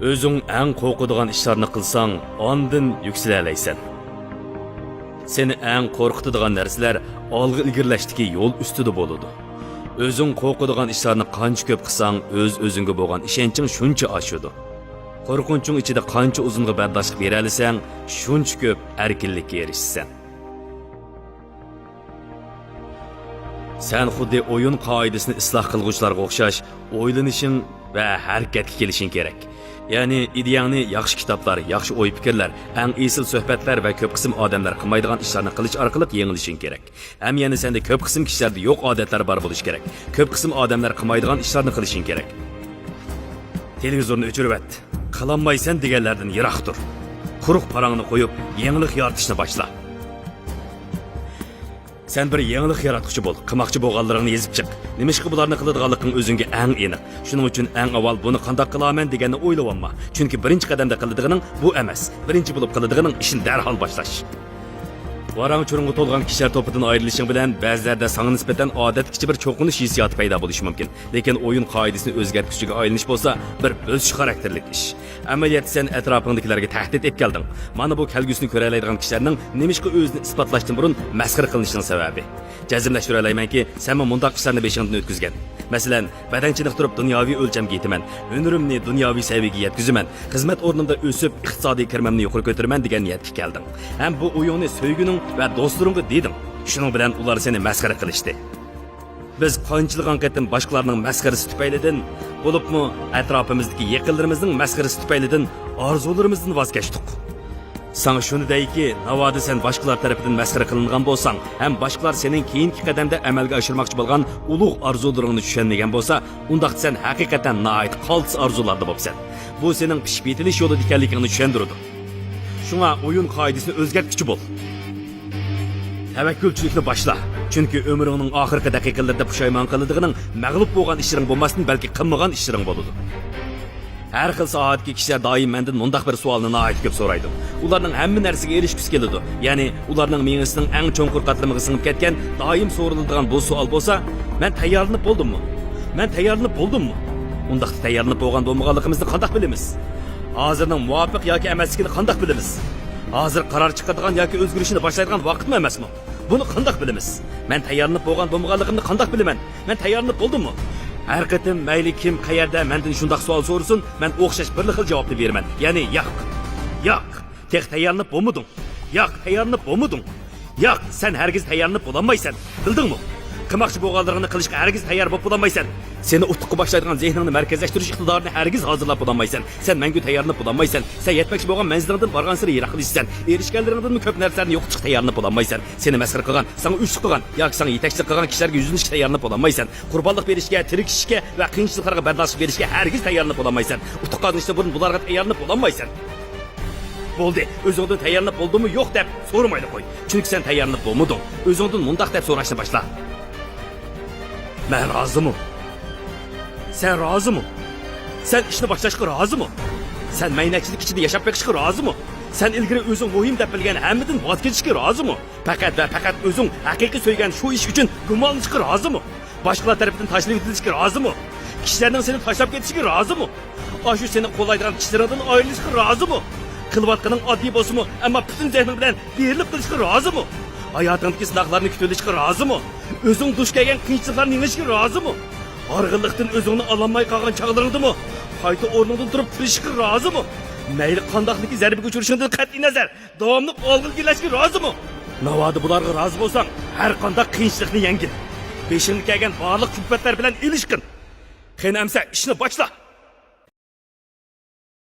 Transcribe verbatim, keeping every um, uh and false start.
ئۆزۈڭ ئەڭ قورقىدىغان ئىشلارنى قىلساڭ، ئاندىن يۈكسىلەلەيسەن. سېنى ئەڭ قورقۇتىدىغان نەرسىلەر ئالغا ئىلگىرىلەشتىكى يول ئۈستىدە بولىدۇ. ئۆزۈڭ قورقىدىغان ئىشلارنى قانچە كۆپ قىلساڭ، ئۆز-ئۆزۈڭگە بولغان ئىشەنچىڭ شۇنچە ئاشىدۇ. قورقۇنچۇڭ ئىچىدە قانچە ئۇزۇنغا بەرداشلىق بېرەلىسەڭ، شۇنچە كۆپ ئەركىنلىككە ئېرىشىسەن. سەن خۇددى ئويۇن قائىدىسىنى ئىسلاھ قىلغۇچىلارغا ئوخشاش ئويلىنىشىڭ ۋە ھەرىكەتكە كېلىشىڭ كېرەك. يەنى ئىدىيەڭنى ياخشى كىتابلار، ياخشى ئوي-پىكىرلەر، ئەڭ ئېسىل سۆھبەتلەر ۋە كۆپ قىسىم ئادەملەر قىلمايدىغان ئىشلارنى قىلىش ئارقىلىق يېڭىلىشىڭ كېرەك. ھەم يەنە سەندە كۆپ قىسىم كىشىلەردە يوق ئادەتلەر بار بولۇشى كېرەك. كۆپ قىسىم ئادەملەر قىلمايدىغان ئىشلارنى قىلىشىڭ كېرەك. تېلېۋىزورنى ئۆچۈرۈۋەت. قىلالمايسەن دېگەنلەردىن يىراق تۇر. قۇرۇق پاراڭنى قويۇپ، يېڭىلىق يارىتىشنى باشلا. سەن بىر يېڭىلىق ياراتقۇچى بول، قىلماقچى بولغانلىرىڭنى يېزىپ چىق. نېمىشقا بۇلارنى قىلىدىغانلىقىڭ ئۆزۈڭگە ئەڭ ئېنىق. شۇنىڭ ئۈچۈن ئەڭ ئاۋۋال بۇنى قانداق قىلارمەن دېگەننى ئويلىۋالما. چۈنكى بىرىنچى قەدەمدە قىلىدىغىنىڭ بۇ ئەمەس. بىرىنچى بولۇپ قىلىدىغىنىڭ ئىشنى دەرھال باشلاش. ۋاراڭ-چۇرۇڭغا تولغان كىشىلەر توپىدىن ئايرىلىشىڭ بىلەن بەزىلەردە ساڭا نىسبەتەن ئادەتتىكىچە بىر چوقۇنۇش ھېسسىياتى پەيدا بولۇشى مۇمكىن. لېكىن ئويۇن قائىدىسىنى ئۆزگەرتكۈچىگە ئايلىنىش بولسا بىر بۆسۈش خاراكتېرلىك ئىش. ئەمەلىيەتتە سەن ئەتراپىڭدىكىلەرگە تەھدىت ئېلىپ كەلدىڭ. مانا بۇ كەلگۈسىنى كۆرەلەيدىغان كىشىلەرنىڭ نېمىشقا ئۆزىنى ئىسپاتلاشتىن بۇرۇن مەسخىرە قىلىنىشىنىڭ سەۋەبى. جەزملەشتۈرەلەيمەنكى، سەنمۇ مۇنداق ئىشلارنى بېشىڭدىن ئۆتكۈزگەن. مەسىلەن، بەدەن چېنىقتۇرۇپ دۇنياۋى ئۆلچەمگە يېتىمەن، ھۈنىرىمنى دۇنياۋى سەۋىيەگە يەتكۈزىمەن، خىزمەت ئورنۇمدا ئۆسۈپ، ئىقتىسادىي كىرىمىمنى يۇقىرى كۆتۈرىمەن دېگەن نىيەتكە كەلدىڭ. ھەم بۇ ئويۇڭنى سۆيگۈنۈڭ ۋە دوستلىرىڭغا دېدىڭ. شۇنىڭ بىلەن ئۇلار سېنى مەسخىرە قىلىشتى. بىز قانچىلىغان قېتىم باشقىلارنىڭ مەسخىرىسى تۈپەيلىدىن، بولۇپمۇ ئەتراپىمىزدىكى يېقىنلىرىمىزنىڭ مەسخىرىسى تۈپەيلىدىن ئارزۇلىرىمىزدىن ۋاز كەچتۇق. ساڭا شۇنى دەيكى، ناۋادا سەن باشقىلار تەرىپىدىن مەسخىرە قىلىنغان بولساڭ ھەم باشقىلار سېنىڭ كېيىنكى قەدەمدە ئەمەلگە ئاشۇرماقچى بولغان ئۇلۇغ ئارزۇلىرىڭنى چۈشەنمىگەن بولسا، ئۇنداقتا سەن ھەقىقەتەن ناھايىتى قالتىس ئارزۇلاردا بوپسەن. بۇ سېنىڭ پىشىپ يېتىلىش يولىدا ئىكەنلىكىڭنى چۈشەندۈرىدۇ. شۇڭا ئويۇن قائىدىسىنى ئۆزگەرتكۈچى بول. تەۋەككۈلچىلىكنى باشلا. چۈنكى ئۆمرۈڭنىڭ ئاخىرقى دەقىقىلىرىدە پۇشايمان قىلىدىغىنىڭ مەغلۇپ بولغان ئىشلىرىڭ بولماستىن، بەلكى قىلمىغان ئىشلىرىڭ بولىدۇ. ھەر خىل ساھەدىكى كىشىلەر دائىم مەندىن مۇنداق بىر سوئالنى ناھايىتى كۆپ سورايدۇ. ئۇلارنىڭ ھەممە نەرسىگە ئېرىشكۈسى كېلىدۇ. يەنى ئۇلارنىڭ مېڭىسىنىڭ ئەڭ چوڭقۇر قاتلىمىغا سىڭىپ كەتكەن، دائىم سورىلىدىغان بۇ سوئال بولسا، مەن تەييارلىنىپ بولدۇممۇ؟ مەن تەييارلىنىپ بولدۇممۇ؟ ئۇنداقتا تەييارلىنىپ بولغان بولمىغانلىقىمىزنى قانداق بىلىمىز؟ ھازىرنىڭ مۇۋاپىق ياكى ئەمەسلىكىنى قانداق بىلىمىز؟ ھازىر قارار چىقىرىدىغان ياكى ئۆزگىرىشنى باشلايدىغان ۋاقىتمۇ ئەمەسمۇ؟ بۇنى قانداق بىلىمىز؟ مەن تەييارلىنىپ بولغان بولمىغانلىقىمنى قانداق بىلىمەن؟ مەن تەييارلىنىپ بولدۇممۇ؟ ھەر قېتىم مەيلى كىم، قەيەردە مەندىن شۇنداق سوئال سورىسۇن، مەن ئوخشاش بىرلا خىل جاۋابنى بېرىمەن. يەنى ياق. ياق. تېخى تەييارلىنىپ بولمىدىڭ. ياق، تەييارلىنىپ بولمىدىڭ. ياق، سەن ھەرگىز تەييارلىنىپ بولالمايسەن. بىلدىڭمۇ؟ قىلماقچى بولغانلىرىڭنى قىلىشقا ھەرگىز تەييار بولۇپ بولالمايسەن. سېنى ئۇتۇققا باشلايدىغان زېھنىڭنى مەركەزلەشتۈرۈش ئىقتىدارىنى ھەرگىز ھازىرلاپ بولالمايسەن. سەن مەڭگۈ تەييارلىنىپ بولالمايسەن. سەن يەتمەكچى بولغان مەنزىلىڭدىن بارغانسېرى يىراقلىشىسەن. ئېرىشكەنلىرىڭدىنمۇ كۆپ نەرسىلەرنى يوقىتىشقا تەييارلىنىپ بولالمايسەن. سېنى مەسخىرە قىلغان، ساڭا ئۆچلۈك قىلغان ياكى ساڭا يېتەكچىلىك قىلغان كىشىلەرگە يۈزلىنىشكە تەييارلىنىپ بولالمايسەن. قۇربانلىق بېرىشكە، تىركىشىشكە ۋە قىيىنچىلىقلارغا بەرداشلىق بېرىشكە ھەرگىز تەييارلىنىپ بولالمايسەن. ئۇتۇق قازىنىشتىن بۇرۇن بۇلارغا تەييارلىنىپ بولالمايسەن. بولدى، ئۆزۈڭدىن تەييارلىنىپ بولدۇممۇ يوق دەپ سورىمايلا قوي. چۈنكى سەن تەييارلىنىپ بولمىدىڭ. ئۆزۈڭدىن مۇنداق دەپ سوراشنى باشلا. مەن رازىمۇ؟ سەن رازىمۇ؟ سەن ئىشنى باشلاشقا رازىمۇ؟ سەن مەينەتچىلىك ئىچىدە ياشاپ بېقىشقا رازىمۇ؟ سەن ئىلگىرى ئۆزۈڭ مۇھىم دەپ بىلگەن ھەممىدىن ۋاز كېچىشكە رازىمۇ؟ پەقەت ۋە پەقەت ئۆزۈڭ ھەقىقىي سۆيگەن شۇ ئىش ئۈچۈن گۇمانلىنىشقا رازىمۇ؟ باشقىلار تەرىپىدىن تاشلىۋېتىلىشكە رازىمۇ؟ كىشىلەرنىڭ سېنى تاشلاپ كېتىشىگە رازىمۇ؟ ئاشۇ سېنى قوللايدىغان كىشىلىرىڭدىن ئايرىلىشقا رازىمۇ؟ قىلىۋاتقىنىڭ ئاددىي بولسىمۇ، ئەمما پۈتۈن زېھنىڭ بىلەن بېرىلىپ قېلىشقا رازىمۇ؟ ھاياتىڭدىكى سىناقلارنى كۈتۈۋېلىشقا رازىمۇ؟ ئۆزۈڭ دۇچ كەلگەن قىيىنچىلىقلارنى يېڭىشكە رازىمۇ؟ ھارغىنلىقتىن ئۆزۈڭنى ئالالماي قالغان چاغلىرىڭدىمۇ قايتا ئورنۇڭدىن تۇرۇپ تىرىشىشقا رازىمۇ؟ مەيلى قانداقلىكى زەربىگە ئۇچرىشىڭدىن قەتئىينەزەر، داۋاملىق ئالغا ئىلگىرىلەشكە رازىمۇ؟ ناۋادا بۇلارغا رازى بولساڭ، ھەر قانداق قىيىنچىلىقنى يەڭگىن. بېشىڭغا كەلگەن بارلىق كۈلپەتلەر بىلەن ئېلىشقىن. قېنى ئەمسە ئىشنى باشلا!